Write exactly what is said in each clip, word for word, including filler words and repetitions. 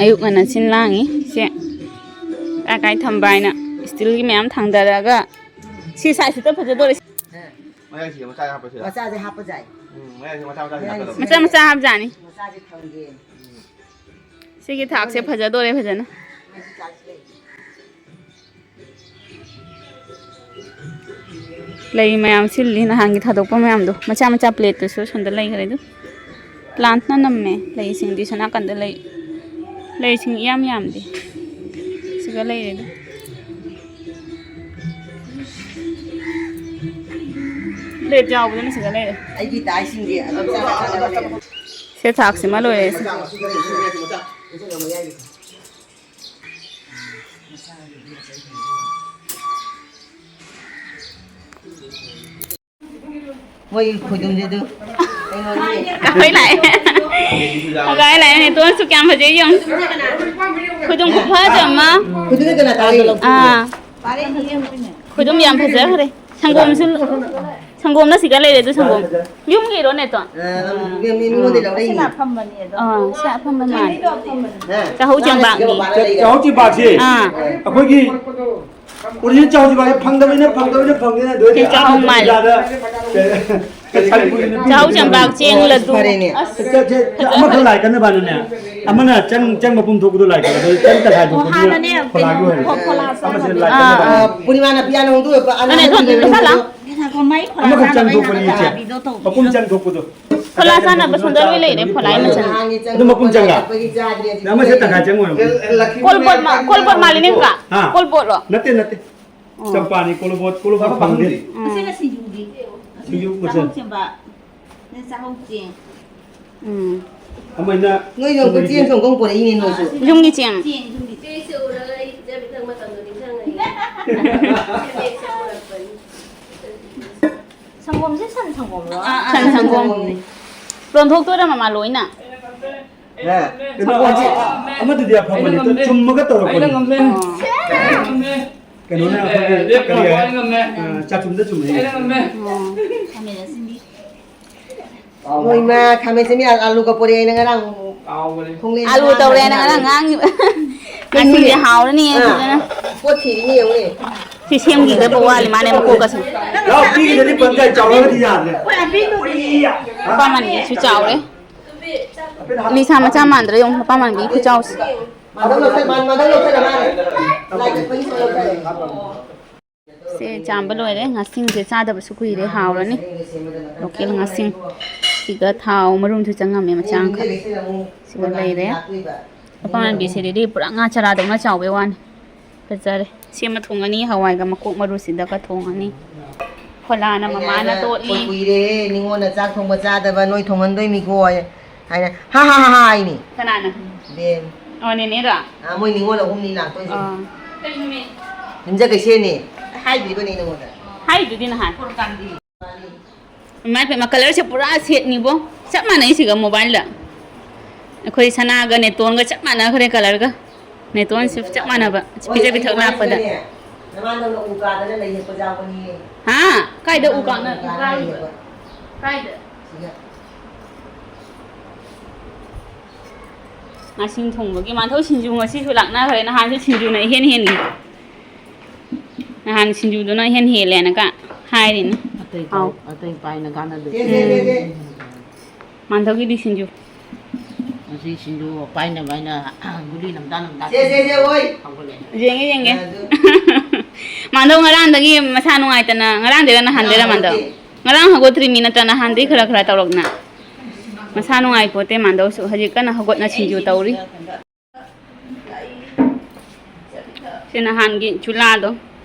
ꯑꯌꯨꯛ ꯉꯟꯅ ꯆꯤꯟ ꯂꯥꯡꯉꯤ꯫ ꯁꯦ ꯀꯥꯏ ꯀꯥꯏ ꯊꯝꯕ ꯍꯥꯏꯅ ꯏꯁꯇꯤꯜꯒꯤ ꯃꯌꯥꯝ ꯊꯥꯡꯗꯔꯒ ꯁꯤ ꯁꯥꯏꯖꯁꯤꯗ ꯐꯖꯗꯣꯔꯦ꯫ ꯃꯌꯥꯏꯁꯤꯗ ꯃꯆꯥ ꯍꯥꯞꯄꯁꯤꯔꯥ? ꯃꯆꯥꯁꯦ ꯍꯥꯞꯄ ꯌꯥꯏ꯫ ꯎꯝ, ꯃꯌꯥꯏꯁꯤꯗ ꯃꯆꯥ ꯃꯆꯥ ꯃꯌꯥꯏꯁꯦ ꯍꯥꯞꯀꯗꯕ꯫ ꯃꯆꯥ ꯃꯆꯥ ꯍꯥꯞꯖꯥꯠꯅꯤ꯫ ꯃꯆꯥꯁꯦ ꯊꯝꯒꯦ꯫ ꯁꯤꯒꯤ ꯊꯥꯛꯁꯦ ꯐꯖꯗꯣꯔꯦ ꯐꯖꯅ꯫ ꯃꯁꯤ ꯆꯥꯁꯤ ꯂꯩ꯫ ꯂꯩ ꯃꯌꯥꯝ ꯁꯤꯜꯂꯤ, ꯅꯍꯥꯟꯒꯤ ꯊꯥꯗꯣꯛꯄ ꯃꯌꯥꯝꯗꯣ꯫ ꯃꯆꯥ ꯃꯆꯥ ꯄ꯭ꯂꯦꯠꯇꯁꯨ ꯁꯣꯝꯗ ꯂꯩꯈ꯭ꯔꯦ ꯑꯗꯨ꯫ ꯄ꯭ꯂꯥꯟꯠꯅ ꯅꯝꯃꯦ ꯂꯩꯁꯤꯡꯗꯤ꯫ ꯁꯣꯝ ꯅꯥꯀꯟꯗ ꯂꯩ, ꯂꯩꯁꯤꯡ ꯏꯌꯥꯝ ꯌꯥꯝꯗꯦ꯫ ꯁꯤꯒ ꯂꯩꯔꯦ ꯑꯗꯨ꯫ ꯄ꯭ꯂꯦꯠ ꯌꯥꯎꯕꯗꯨꯅ ꯁꯤꯗ ꯂꯩꯔꯦ꯫ ꯑꯩꯒꯤ ꯗꯥꯏꯁꯤꯡꯗꯤ ꯑꯗꯨꯝ ꯆꯥꯅ ꯆꯥꯅꯕ ꯂꯩꯔꯦ꯫ ꯁꯦ ꯊꯥꯛꯁꯤꯃ ꯂꯣꯏꯔꯦ꯫ ꯃꯣꯏꯒꯤ ꯈꯣꯏꯗꯨꯝꯁꯦ ꯑꯗꯨ ꯀꯩꯅꯣꯅꯤ꯫ ꯑꯩꯈꯣꯏ ꯂꯥꯛꯑꯦ꯫ ꯑꯩꯈꯣꯏ ꯂꯥꯛꯑꯦ꯫ ꯅꯦꯇꯣꯟꯁꯨ ꯀꯌꯥꯝ ꯐꯖꯩ ꯌꯦꯡꯉꯨ꯫ ꯈꯣꯏꯗꯨꯝ ꯈꯨꯐꯖ ꯑꯃ꯫ ꯈꯣꯏꯗꯨꯝꯅ ꯀꯅꯥ ꯇꯥꯔꯤ? ꯑꯥ꯫ ꯈꯣꯏꯗꯨꯝ ꯌꯥꯝ ꯐꯖꯈ꯭ꯔꯦ꯫ ꯁꯪꯒꯣꯝꯁꯨ, ꯁꯪꯒꯣꯝꯅ ꯁꯤꯒ ꯂꯩꯔꯦ ꯑꯗꯨ ꯁꯪꯒꯣꯝ꯫ ꯌꯨꯝꯒꯤꯔꯣ ꯅꯦꯇꯣꯟ? ꯑ, ꯃꯤ-, ꯃꯤ-, ꯃꯤꯉꯣꯟꯗꯩ ꯂꯧꯔꯛꯏꯅꯤ꯫ ꯑꯥ, ꯁꯤ ꯑꯐꯝꯕ ꯃꯥꯜꯂꯦ꯫ ꯍꯥ? ꯆꯥꯛꯍꯧ ꯆꯦꯡꯕꯥꯛꯅꯤ꯫ ꯆꯥꯛꯍꯧ ꯆꯦꯡꯕꯥꯛꯁꯦ ꯑꯥ꯫ ꯑꯩꯈꯣꯏꯒꯤ ꯑꯣꯔꯤꯖꯤꯅꯦꯜ ꯆꯥꯛꯍꯧ ꯆꯦꯡꯕꯥꯛꯁꯦ ꯐꯪꯗꯕꯅꯤꯅ, ꯐꯪꯗꯕꯅꯤꯅ, ꯐꯪꯗꯕꯅꯤꯅ ꯁꯤ ꯆꯥꯛꯍꯧ ꯃꯥꯜꯂꯦ꯫ ꯕꯖꯥꯔꯗ ꯀꯩ-, ꯀꯩ-, ꯀꯩ-, ꯆꯥꯛꯍꯧ ꯆꯦꯡꯕꯥꯛ ꯆꯦꯡ ꯂꯗꯨ꯫ ꯐꯔꯦꯅꯦ꯫ ꯑꯁ, ꯁꯤ ꯆꯥꯛꯁꯦ ꯑꯃꯈꯛ ꯂꯥꯛꯀꯅꯕꯅꯅꯦ꯫ ꯑꯃꯅ ꯆꯪ, ꯆꯪ ꯃꯄꯨꯝ ꯊꯣꯛꯄꯗꯣ ꯂꯥꯛꯀꯅꯤ꯫ ꯑꯗꯨ ꯆꯪ ꯇꯪꯈꯥꯏ ꯑꯣ, ꯊꯣꯛꯄꯗꯨꯅ ꯍꯥꯟꯅꯅꯦ, ꯐꯣꯂꯥꯒꯤ ꯀꯩꯅꯣ, ꯑꯣꯏꯔꯦ꯫ ꯐꯣ-, ꯐꯣꯂꯥ ꯑꯃꯁꯦ ꯆꯥꯅꯕ꯫ ꯂꯥꯛꯀꯅꯤ꯫ ꯑꯥ, ꯑꯥ꯫ ꯑ, ꯄꯨꯔꯅꯤꯃꯥꯅ ꯄꯤꯌꯥꯅ ꯍꯣꯡꯗꯣꯛꯑꯣꯏꯀꯣ, ꯑꯅꯥ ꯑꯅꯦ, ꯊꯣꯟ ꯍꯣꯡꯗꯣꯛꯑꯣꯏꯀꯣ꯫ ꯊꯣꯟ ꯊꯣꯟ ꯊꯣꯟ꯫ ꯑꯃꯈꯛ ꯆꯪ ꯊꯣꯛꯄꯅꯤ, ꯏꯆꯦ꯫ ꯆꯥꯕꯤꯗꯣ ꯇꯧꯕꯤꯗꯣ ꯃꯄꯨꯝ ꯇꯧꯕꯤꯗꯣ꯫ ꯆꯪ ꯊꯣꯛꯄꯗꯣ꯫ ꯐꯣꯂꯥ ꯆꯥꯅꯕ ꯁꯣꯝꯗ ꯂꯣꯏ ꯂꯩꯔꯦ, ꯐꯣꯂꯥꯒꯤ ꯃꯆꯜ꯫ ꯑꯗꯨ ꯃꯄꯨꯝ ꯆꯪꯉ? ꯅꯍꯥꯟꯒꯤ ꯆꯪ ꯑꯗꯨ ꯃꯄꯨꯝ ꯆꯪꯉ? ꯂꯥꯛꯄꯒꯤ ꯆꯥꯗ꯭ꯔꯤ ꯍꯧꯖꯤꯛ꯫ ꯑꯃꯁꯦ ꯇꯪꯈꯥꯏ ꯆꯪ ꯑꯣꯏꯔꯝꯒꯅꯤ꯫ ꯀꯣꯜꯕꯣꯠ ꯃꯥ-, ꯀꯣꯜꯕꯣꯠ ꯃꯥꯜꯂꯤ ꯅꯠꯇ꯭ꯔꯥ? ꯍꯥ? ꯀꯣꯜꯕꯣꯠꯂꯣ? ꯅꯠꯇꯦ, ꯅꯠꯇꯦ꯫ ꯑꯣ꯫ ꯆꯝꯄ꯭ꯔꯥꯅꯤ, ꯀꯣꯜꯕꯣꯠ, ꯀꯣꯜꯕꯣꯠ ꯐꯪꯗꯦ꯫ ꯎꯝ꯫ ꯑꯁꯤꯅ ꯁꯤꯡꯖꯨꯒꯤ꯫ ꯁꯤꯡꯖꯨ ꯃꯆꯜ꯫ ꯆꯥꯛꯍꯧ ꯆꯦꯡꯕ꯫ ꯅꯣꯏ ꯆꯥꯛꯍꯧ ꯆꯦꯡ꯫ ꯎꯝ꯫ ꯑꯃꯅ ꯅꯣꯏ ꯌꯣꯡ ꯁꯤꯡꯖꯨꯒꯤ ꯆꯦꯡ ꯊꯣꯡ ꯀꯣꯡ ꯄꯨꯔꯛꯏꯅꯦ ꯅꯣꯏꯁꯨ꯫ ꯌꯨꯝꯒꯤ ꯆꯦꯡ꯫ ꯆꯦꯡ ꯌꯨꯝꯒꯤ ꯆꯦꯡ꯫ ꯆꯦꯡꯁꯦ ꯎꯔꯒ ꯑꯩ ꯏꯆꯥ ꯃꯤꯊꯪ ꯃꯇꯝꯗꯣ ꯅꯤꯡꯁꯤꯡꯉꯛꯏ꯫ ꯁꯪꯒꯣꯝꯁꯦ ꯁꯟ ꯁꯪꯒꯣꯝꯂꯣ? ꯑꯥ, ꯑꯥ, ꯁꯟ ꯁꯟ ꯁꯪꯒꯣꯝ꯫ ꯁꯪꯒꯣꯝꯅꯤ꯫ ꯂꯣꯟꯊꯣꯛꯇꯣꯏꯔꯥ ꯃꯃꯥ ꯂꯣꯏꯅ? ꯍꯥ? ꯀꯩꯅꯣ, ꯑꯁꯤ ꯑꯃꯗꯨꯗꯤ ꯑꯐꯕꯅꯤ, ꯑꯩꯅ ꯉꯝꯃꯦ꯫ ꯆꯨꯝꯃꯒ ꯇꯧꯔꯛꯄꯅꯤ꯫ ꯑꯩꯅ ꯉꯝꯃꯦ꯫ ꯑꯣ꯫ ꯑꯩꯅ ꯉꯝꯃꯦ꯫ ꯀꯩꯅꯣꯅ ꯑꯩꯈꯣꯏꯒꯤ ꯂꯦꯞꯄꯣ, ꯀꯔꯤ ꯍꯥꯏ? ꯑꯩ ꯉꯝꯃꯦ꯫ ꯑ, ꯆꯥꯆꯨꯝꯗ ꯆꯨꯝꯃꯦ꯫ ꯑꯩꯅ ꯉꯝꯃꯦ꯫ ꯑꯣ꯫ ꯈꯥꯃꯦꯟ ꯑꯁꯤꯟꯕꯤ꯫ ꯃꯣꯏ ꯃꯥ ꯈꯥꯃꯦꯟ ꯑꯁꯤꯟꯕꯤ ꯑꯥꯂꯨꯒ ꯄꯣꯔꯛꯑꯦꯅ ꯉꯔꯥꯡ ꯑꯥꯂꯨ ꯇꯧꯔꯦꯅ ꯉꯔꯥꯡ ꯉꯥꯡꯉꯤꯕ꯫ ꯉꯁꯤꯗꯤ ꯍꯥꯎꯔꯅꯤ ꯑꯥ꯫ ꯐꯖꯅ꯫ ꯄꯣꯠ ꯊꯤꯔꯤꯅꯤ ꯌꯦꯡꯉꯨꯅꯦ꯫ ꯁꯤ ꯁꯦꯝꯈꯤꯗꯕ ꯋꯥꯠꯂꯤ ꯃꯥꯅꯦ ꯃꯀꯣꯛꯀꯁꯦ꯫ ꯂꯥꯎ, ꯄꯤꯈꯤꯗꯗꯤ ꯄꯟꯆꯥꯌꯦꯠ ꯆꯥꯎꯔꯒꯗꯤ ꯌꯥꯗ꯭ꯔꯦ꯫ ꯂꯨꯄꯥ ꯃꯥꯟꯕꯤꯁꯨ ꯆꯥꯎꯔꯦ꯫ ꯂꯤꯁꯥ ꯃꯆꯥ ꯃꯥꯟꯗ꯭ꯔꯥ ꯌꯦꯡꯉꯨ, ꯂꯨꯄꯥ ꯃꯥꯟꯕꯤ ꯈꯨꯆꯥꯎꯁꯦ꯫ ꯃꯥꯙꯕ ꯂꯧꯁꯜ-, ꯃꯥ-, ꯃꯥꯙꯕ ꯂꯧꯁꯜꯂ ꯃꯥꯅꯦ꯫ ꯂꯥꯏ ꯀꯠꯄꯒꯤ ꯁꯤꯃ ꯂꯧꯁꯜꯂꯦ꯫ ꯁꯦ ꯆꯥꯝꯕ ꯂꯣꯏꯔꯦ꯫ ꯉꯥꯁꯤꯡꯁꯦ ꯆꯥꯗꯕꯁꯨ ꯀꯨꯏꯔꯦ, ꯍꯥꯎꯔꯅꯤ꯫ ꯂꯣꯀꯦꯜ ꯉꯥꯁꯤꯡ꯫ ꯁꯤꯒ ꯊꯥꯎ ꯃꯔꯨꯝꯁꯨ ꯆꯪꯉꯝꯃꯦ ꯃꯆꯥ ꯑꯃꯈꯛ꯫ ꯁꯤꯒ ꯂꯩꯔꯦ꯫ ꯂꯨꯄꯥ ꯃꯥꯟꯕꯤꯁꯤꯗꯤ ꯄꯨꯔꯥ ꯉꯥ ꯆꯔꯥꯗꯧꯅ ꯆꯥꯎꯕꯩ ꯋꯥꯅꯤ꯫ ꯐꯖꯔꯦ꯫ ꯁꯤꯃ ꯊꯣꯡꯉꯅꯤ, ꯍꯋꯥꯏꯒ ꯃꯀꯣꯛ ꯃꯔꯨꯁꯤꯗꯒ ꯊꯣꯡꯉꯅꯤ꯫ ꯐꯣꯂꯥꯅ ꯃꯃꯥꯅ ꯇꯣꯠꯂꯤ꯫ ꯀꯨꯏꯔꯦ ꯅꯤꯉꯣꯜꯅ ꯆꯥꯛ ꯊꯣꯡꯕ ꯆꯥꯗꯕ, ꯅꯣꯏ ꯊꯣꯡꯍꯟꯗꯣꯏꯃꯤꯀꯣ ꯍꯥꯏ-, ꯍꯥꯏꯅ ꯍꯥ ꯍꯥ ꯍꯥ ꯍꯥ ꯍꯥꯏꯅꯤ꯫ ꯀꯅꯥꯅ? ꯕꯦꯝ꯫ ꯑꯣ, ꯅꯦꯅꯦꯔꯣ? ꯑꯥ, ꯃꯣꯏ ꯅꯤꯉꯣꯜ ꯑꯍꯨꯝꯅꯤ ꯂꯥꯛꯇꯣꯏꯁꯦ꯫ ꯑꯥ꯫ ꯀꯩ ꯅꯨꯃꯤꯠ? ꯌꯨꯝꯖꯀꯩꯁꯦꯅꯦ꯫ ꯍꯥꯏꯗ꯭ꯔꯤꯕꯅꯦ ꯅꯉꯣꯟꯗ꯫ ꯍꯥꯏꯗꯨꯗꯤ ꯅꯍꯥꯟ꯫ ꯏꯃꯥꯏ ꯄꯦꯝꯃ, ꯀꯂꯔꯁꯦ ꯄꯨꯔꯥ ꯁꯦꯠꯅꯤꯕꯣ꯫ ꯆꯞ ꯃꯥꯟꯅꯩ ꯁꯤꯒ ꯃꯣꯕꯥꯏꯜꯗ꯫ ꯑꯩꯈꯣꯏ ꯁꯅꯥꯒ ꯅꯦꯇꯣꯟꯒ ꯆꯞ ꯃꯥꯟꯅꯈ꯭ꯔꯦ ꯀꯂꯔꯒ꯫ ꯅꯦꯇꯣꯟꯁꯨ ꯆꯞ ꯃꯥꯟꯅꯕ꯫ ꯄꯤꯖ ꯄꯤꯊꯛ ꯂꯥꯛꯄꯗ꯫ ꯅꯃꯥꯟꯅꯕꯅ ꯎ ꯀꯥꯗꯅ ꯂꯩ ꯍꯦꯛꯄ ꯌꯥꯎꯕꯅꯤ꯫ ꯍꯥ? ꯀꯥꯏꯗ ꯎ ꯀꯥꯅ? ꯎ ꯀꯥꯗꯅ ꯂꯩ ꯍꯦꯛꯄ꯫ ꯀꯥꯏꯗ? ꯁꯤꯗ꯫ ꯉꯥꯁꯤꯡ ꯊꯣꯡꯕꯒꯤ ꯃꯥꯟꯊꯧ ꯁꯤꯡꯖꯨ ꯉꯁꯤꯁꯨ ꯂꯥꯛꯅꯈ꯭ꯔꯦ꯫ ꯅꯍꯥꯟꯁꯨ ꯁꯤꯡꯖꯨꯅ ꯏꯍꯦꯟ ꯍꯦꯟꯈꯤ꯫ ꯅꯍꯥꯟ ꯁꯤꯡꯖꯨꯗꯨꯅ ꯏꯍꯦꯟ ꯍꯦꯜꯂꯦꯅꯒ ꯍꯥꯏꯔꯤꯅꯤ꯫ ꯑꯇꯩ ꯍꯥꯎ꯫ ꯄꯥꯏ-, ꯑꯇꯩ ꯄꯥꯏꯅ ꯀꯥꯟꯅꯗꯦ꯫ ꯁꯦ, ꯁꯦ, ꯁꯦ, ꯁꯦ꯫ ꯃꯥꯟꯊꯧꯒꯤꯗꯤ ꯁꯤꯡꯖꯨ꯫ ꯉꯁꯤ ꯁꯤꯡꯖꯨ ꯄꯥꯏꯅ ꯄꯥꯏꯅ ꯒꯨꯂꯤ ꯅꯝꯗꯥ ꯅꯝꯗꯥ ꯁꯦ, ꯁꯦ, ꯁꯦ, ꯑꯣꯏ꯫ ꯍꯧꯒꯠꯂꯛꯑꯦ꯫ ꯌꯦꯡꯒꯦ, ꯌꯦꯡꯒꯦ꯫ ꯑꯗꯨ ꯃꯥꯟꯗꯧ ꯉꯔꯥꯡꯗꯒꯤ ꯃꯁꯥ ꯅꯨꯡꯉꯥꯏꯇꯅ, ꯉꯔꯥꯡꯗꯩꯔ ꯅꯍꯥꯟꯗꯩꯔ ꯉꯔꯥꯡ ꯃꯥꯟꯗꯧ? ꯅꯠꯇꯦ꯫ ꯉꯔꯥꯡ ꯍꯧꯒꯠꯇ꯭ꯔꯤꯃꯤ ꯅꯠꯇ꯭ꯔ ꯅꯍꯥꯟꯗꯩ ꯈꯔ ꯈꯔ ꯇꯧꯔꯛꯅ? ꯃꯁꯥ ꯅꯨꯡꯉꯥꯏꯄꯣꯠꯇꯦ ꯃꯥꯟꯗꯧꯁꯨ꯫ ꯍꯧꯖꯤꯛ ꯀꯟꯅ ꯍꯧꯒꯠꯅ ꯁꯤꯡꯖꯨ ꯇꯧꯔꯤ꯫ ꯁꯤ ꯅꯍꯥꯟꯒꯤ ꯆꯨꯂꯥꯗꯣ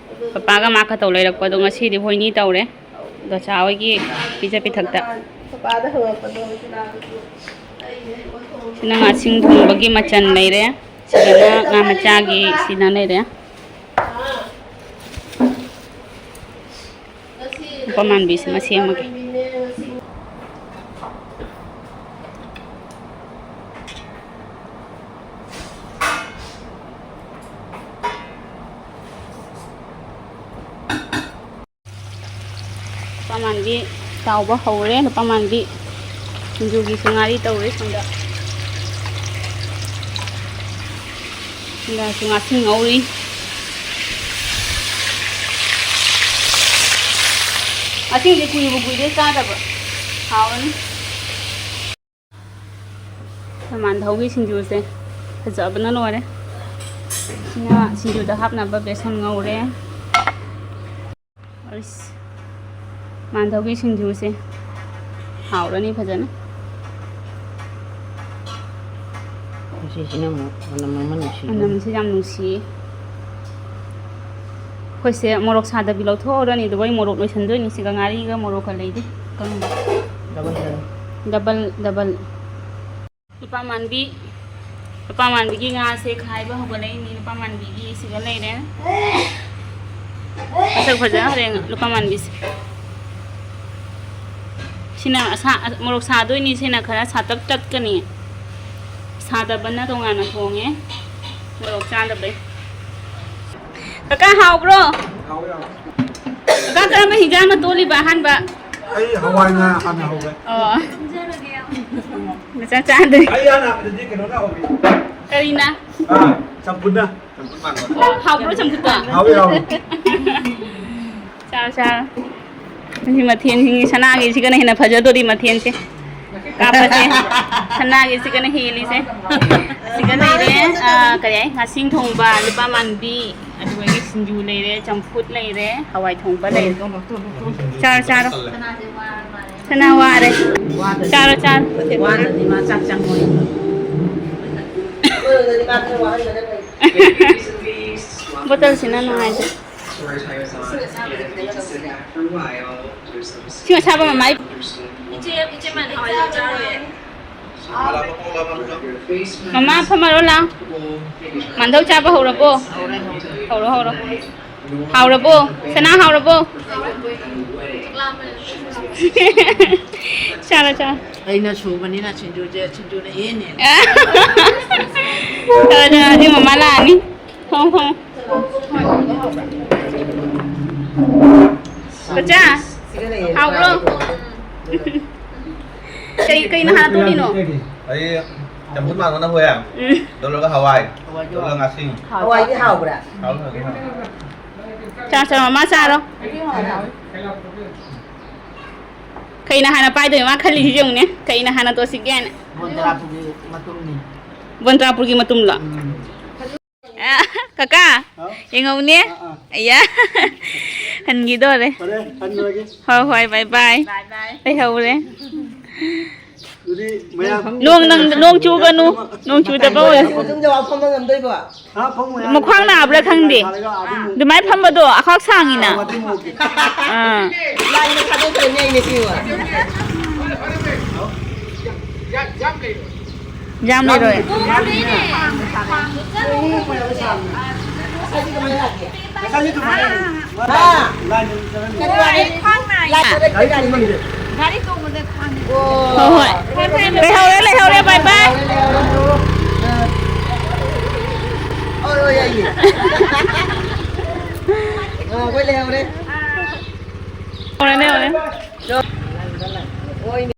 ꯄꯄꯥꯒ ꯃꯥ ꯈꯛꯇꯧ ꯂꯩꯔꯛꯄꯗꯣ ꯉꯁꯤꯗꯤ ꯍꯣꯏꯅꯤ ꯇꯧꯔꯦ꯫ ꯗꯣꯆꯥ ꯍꯣꯏꯒꯤ ꯄꯤꯖ ꯄꯤꯊꯛꯇ꯫ ꯄꯄꯥꯗ ꯍꯪꯉꯛꯄꯗꯣ ꯆꯨꯂꯥꯗꯨꯁꯨ ꯑꯩꯅ ꯍꯦꯛ ꯑꯣꯟꯊꯣꯛꯑꯒ ꯁꯤꯅ ꯉꯥꯁꯤꯡ ꯊꯣꯡꯕꯒꯤ ꯃꯆꯜ ꯂꯩꯔꯦ꯫ ꯁꯤꯗꯅ ꯉꯥ ꯃꯆꯥꯒꯤ ꯁꯤꯅ ꯂꯩꯔꯦ꯫ ꯂꯨꯄꯥ ꯃꯥꯟꯕꯤꯁꯤꯃ ꯁꯦꯝꯃꯒꯦ꯫ ꯂꯨꯄꯥ ꯃꯥꯟꯕꯤ ꯇꯥꯎꯕ ꯍꯧꯔꯦ꯫ ꯂꯨꯄꯥ ꯃꯥꯟꯕꯤ ꯁꯤꯡꯖꯨꯒꯤꯁꯨ ꯉꯥꯔꯤ ꯇꯧꯔꯦ ꯁꯣꯝꯗ꯫ ꯁꯤꯅꯁꯨ ꯉꯥꯁꯤꯡ ꯉꯧꯔꯤ꯫ ꯉꯥꯁꯤꯡꯁꯦ ꯀꯨꯏꯕꯨ ꯀꯨꯏꯔꯦ ꯆꯥꯗꯕ꯫ ꯍꯥꯎꯔꯅꯤ꯫ ꯃꯥꯟꯙꯧꯒꯤ ꯁꯤꯡꯖꯨꯁꯦ ꯐꯖꯕꯅ ꯂꯣꯏꯔꯦ꯫ ꯁꯤꯅ ꯁꯤꯡꯖꯨꯗ ꯍꯥꯞꯅꯕ ꯕꯦꯁꯟ ꯉꯧꯔꯦ꯫ ꯑꯩꯁ, ꯃꯥꯟꯙꯧꯒꯤ ꯁꯤꯡꯖꯨꯁꯦ ꯍꯥꯎꯔꯅꯤ ꯐꯖꯅ꯫ ꯃꯁꯤꯁꯤꯅ ꯑꯃꯨꯛ ꯃꯅꯝ ꯑꯃ ꯅꯨꯡꯁꯤꯕ꯫ ꯃꯅꯝꯁꯦ ꯌꯥꯝ ꯅꯨꯡꯁꯤꯌꯦ꯫ ꯑꯩꯈꯣꯏꯁꯦ ꯃꯣꯔꯣꯛ ꯁꯥꯗꯕꯤ ꯂꯧꯊꯣꯛꯍꯧꯔꯅꯤ, ꯑꯗꯨꯒ ꯑꯩ ꯃꯣꯔꯣꯛ ꯂꯣꯏꯁꯟꯗꯣꯏꯅꯤ꯫ ꯁꯤꯒ ꯉꯥꯔꯤꯒ ꯃꯣꯔꯣꯛꯀ ꯂꯩꯗꯤ ꯀꯪꯕ꯫ Double double. Double double. ꯂꯨꯄꯥ ꯃꯥꯟꯕꯤ, ꯂꯨꯄꯥ ꯃꯥꯟꯕꯤꯒꯤ ꯉꯥꯁꯦ ꯈꯥꯏꯕ ꯍꯧꯒꯠꯂꯛꯏꯅꯤ꯫ ꯂꯨꯄꯥ ꯃꯥꯟꯕꯤꯒꯤ ꯁꯤꯒ ꯂꯩꯔꯦ꯫ ꯃꯁꯛ ꯐꯖꯈ꯭ꯔꯦ ꯂꯨꯄꯥ ꯃꯥꯟꯕꯤꯁꯦ꯫ ꯁꯤꯅ ꯑꯁꯥ-, ꯃꯣꯔꯣꯛ ꯁꯥꯗꯣꯏꯅꯤ꯫ ꯁꯤꯅ ꯈꯔ ꯁꯥꯇꯛ ꯇꯠꯀꯅꯤ꯫ ꯁꯥꯗꯕꯅ ꯇꯣꯉꯥꯟꯅ ꯊꯣꯡꯉꯦ꯫ ꯃꯣꯔꯣꯛ ꯆꯥꯗꯕꯩ꯫ ꯀꯀꯥ, ꯍꯥꯎꯕ꯭ꯔꯣ? ꯍꯥꯎꯋꯦ, ꯍꯥꯎꯋꯦ꯫ ꯀꯀꯥ, ꯀꯔꯝꯕ ꯍꯤꯟꯖꯥꯡꯅ ꯇꯣꯜꯂꯤꯕ ꯑꯍꯥꯟꯕ? ꯑꯩ ꯍꯋꯥꯏ ꯉꯥ ꯍꯥꯟꯅ ꯍꯧꯒꯦ꯫ ꯑꯣ꯫ ꯃꯆꯥ ꯆꯥꯗ꯭ꯔꯤ꯫ ꯑꯩ ꯍꯥꯟꯅ ꯍꯥꯟꯕꯗꯗꯤ ꯀꯩꯅꯣꯅ ꯍꯧꯏ꯫ ꯀꯔꯤꯅ? ꯑꯥ, ꯆꯝꯐꯨꯠꯅ꯫ ꯆꯝꯐꯨꯠ ꯃꯥꯟꯕ꯫ ꯑꯣ, ꯍꯥꯎꯕ꯭ꯔꯣ ꯆꯝꯐꯨꯠꯇꯣ? ꯍꯥꯎꯋꯦ, ꯍꯥꯎꯋꯦ꯫ ꯆꯥꯔꯣ, ꯆꯥꯔꯣ꯫ ꯉꯁꯤ ꯃꯊꯦꯜꯁꯤꯡꯁꯤ ꯁꯅꯥꯒꯤꯁꯤꯒꯅ ꯍꯦꯟꯅ ꯐꯖꯗꯣꯔꯤ ꯃꯊꯦꯜꯁꯦ꯫ ꯀꯥꯞꯄꯁꯦ꯫ ꯁꯅꯥꯒꯤꯁꯤꯒꯅ ꯍꯦꯜꯂꯤꯁꯦ꯫ ꯁꯤꯒ ꯂꯩꯔꯦ, ꯑꯥ, ꯀꯔꯤ ꯍꯥꯏ, ꯉꯥꯁꯤꯡ ꯊꯣꯡꯕ, ꯂꯨꯄꯥ ꯃꯥꯟꯕꯤ, ꯑꯗꯨꯗꯒꯤ ꯁꯤꯡꯖꯨ ꯂꯩꯔꯦ, ꯆꯝꯐꯨꯠ ꯂꯩꯔꯦ, ꯍꯋꯥꯏ ꯊꯣꯡꯕ ꯂꯩꯔꯦ꯫ ꯆꯥꯔꯣ, ꯆꯥꯔꯣ꯫ ꯁꯅꯥ ꯋꯥꯔꯦ꯫ ꯆꯥꯔꯣ, ꯆꯥꯔꯣ꯫ ꯋꯥꯗ꯭ꯔꯗꯤ ꯃꯥ ꯆꯥꯛ ꯆꯪꯉꯣꯏ꯫ ꯕꯣꯇꯜꯁꯤꯅ ꯅꯨꯡꯉꯥꯏꯇꯦ꯫ ꯏꯁꯤꯡ ꯑꯁꯥꯕ ꯃꯃꯥ꯫ ꯏꯆꯦ, ꯏꯆꯦ ꯃꯥꯅ ꯍꯋꯥꯏꯖꯥꯔ ꯆꯥꯔꯣꯏꯌꯦ꯫ ꯃꯃꯥ, ꯐꯝꯃꯔꯣ ꯂꯥꯎ꯫ ꯃꯥꯟꯗꯧ ꯆꯥꯕ ꯍꯧꯔꯕꯣ? ꯍꯧꯔꯦ, ꯍꯧꯔꯦ꯫ ꯍꯧꯔꯣ, ꯍꯧꯔꯣ꯫ ꯍꯥꯎꯔꯕꯣ? ꯁꯅꯥ, ꯍꯥꯎꯔꯕꯣ? ꯆꯥꯔꯣ, ꯆꯥꯔꯣ꯫ ꯑꯩꯅ ꯁꯨꯕꯅꯤꯅ ꯁꯤꯡꯖꯨꯁꯦ, ꯁꯤꯡꯖꯨꯅ ꯏꯍꯦꯟ ꯍꯦꯜꯂꯦ꯫ ꯆꯥꯔꯣ, ꯆꯥꯔꯣ, ꯑꯗꯨꯗꯤ ꯃꯃꯥ ꯂꯥꯛꯑꯅꯤ꯫ ꯐꯝꯃꯣ, ꯐꯝꯃꯣ꯫ ꯀꯆꯥ, ꯍꯥꯎꯕ꯭ꯔꯣ? ꯀꯩ, ꯀꯩꯅ ꯍꯥꯟꯅ ꯇꯣꯠꯂꯤꯅꯣ? ꯑꯩ ꯆꯝꯐꯨꯠ ꯃꯥꯟꯕꯅ ꯍꯣꯏ꯫ ꯎꯝ꯫ ꯑꯗꯨꯒ ꯍꯋꯥꯏ꯫ ꯍꯋꯥꯏꯗꯤ ꯑꯗꯨꯒ ꯉꯥꯁꯤꯡ꯫ ꯍꯋꯥꯏꯗꯤ ꯍꯥꯎꯕ꯭ꯔꯥ? ꯍꯥꯎꯋꯤ, ꯍꯥꯎꯋꯤ, ꯍꯥꯎꯋꯤ꯫ ꯆꯥ, ꯆꯥ, ꯃꯃꯥ ꯆꯥꯔꯣ꯫ ꯀꯩꯅ ꯍꯥꯟꯅ ꯄꯥꯏꯗꯣꯏꯅꯣ ꯃꯥ ꯈꯜꯂꯤꯁꯤ ꯌꯦꯡꯉꯨꯅꯦ꯫ ꯀꯩꯅ ꯍꯥꯟꯅ ꯇꯣꯠꯁꯤꯒꯦꯅ꯫ ꯕꯣꯟꯇ꯭ꯔꯥꯄꯨꯒꯤ ꯃꯇꯨꯝꯅꯤ꯫ ꯕꯣꯟꯇ꯭ꯔꯥꯄꯨꯔꯒꯤ ꯃꯇꯨꯝꯂꯣ? ꯎꯝ꯫ ꯑ, ꯀꯀꯥ, ꯍꯥꯎ? ꯌꯦꯡꯉꯧꯅꯦ꯫ ꯑꯥ, ꯑꯥ꯫ ꯑꯌꯥ꯫ ꯍꯟꯈꯤꯗꯣꯔꯦ꯫ ꯐꯔꯦ, ꯍꯟꯈ꯭ꯔꯒꯦ꯫ ꯍꯣꯏ, ꯍꯣꯏ, bye bye꯫ Bye bye꯫ ꯂꯩꯍꯧꯔꯦ꯫ ꯑꯗꯨꯗꯤ ꯃꯌꯥꯝ ꯅꯣꯡ ꯅꯪ-, ꯅꯣꯡ ꯆꯨꯒꯅꯨ꯫ ꯅꯣꯡ ꯆꯨꯗꯕ ꯑꯣꯏꯔꯁꯨ꯫ ꯃꯇꯨꯡꯗ ꯋꯥ ꯐꯝꯕ ꯉꯝꯗꯣꯏꯕꯣ? ꯍꯥ, ꯐꯝꯃꯣꯏ, ꯃꯈ꯭ꯋꯥꯡ ꯅꯥꯕ꯭ꯔꯥ ꯈꯪꯗꯦ꯫ ꯊꯥꯔꯒ ꯑꯗꯨꯝ ꯑꯣꯀꯦ꯫ ꯑꯗꯨꯃꯥꯏꯅ ꯐꯝꯕꯗꯣ ꯑꯈ꯭ꯋꯥꯡ ꯁꯥꯡꯉꯤꯅ꯫ ꯑꯥ, ꯃꯇꯨꯡ ꯑꯣꯀꯦ꯫ ꯑꯥ꯫ ꯂꯥꯏꯅ ꯊꯥꯗꯣꯛꯇ꯭ꯔꯦꯅꯦ ꯑꯩ ꯉꯁꯤ꯫ ꯌꯥꯝ ꯂꯩꯔꯣꯏ꯫ ꯉꯁꯥꯏꯁꯨ ꯑꯗꯨꯃꯥꯏꯅ ꯍꯥ? ꯂꯥꯏꯟ ꯑꯗꯨꯝ ꯆꯠꯂꯝꯃꯤ꯫ ꯀꯔꯤ ꯋꯥꯔꯤ? ꯂꯥꯏꯟ ꯆꯠꯂꯝꯃꯤ꯫ ꯒꯥꯔꯤ ꯇꯣꯡꯕꯗ ꯈ꯭ꯋꯥꯡ ꯅꯥꯏ꯫ ꯍꯣꯏ, ꯍꯣꯏ꯫ ꯂꯩꯍꯧꯔꯦ, ꯂꯩꯍꯧꯔꯦ, bye bye꯫ ꯍꯣꯏ, ꯍꯣꯏ, ꯌꯥꯏꯌꯦ꯫ ꯑ, ꯑꯩꯈꯣꯏ ꯂꯩꯍꯧꯔꯦ꯫ ꯂꯩꯍꯧꯔꯦ, ꯂꯩꯍꯧꯔꯦ꯫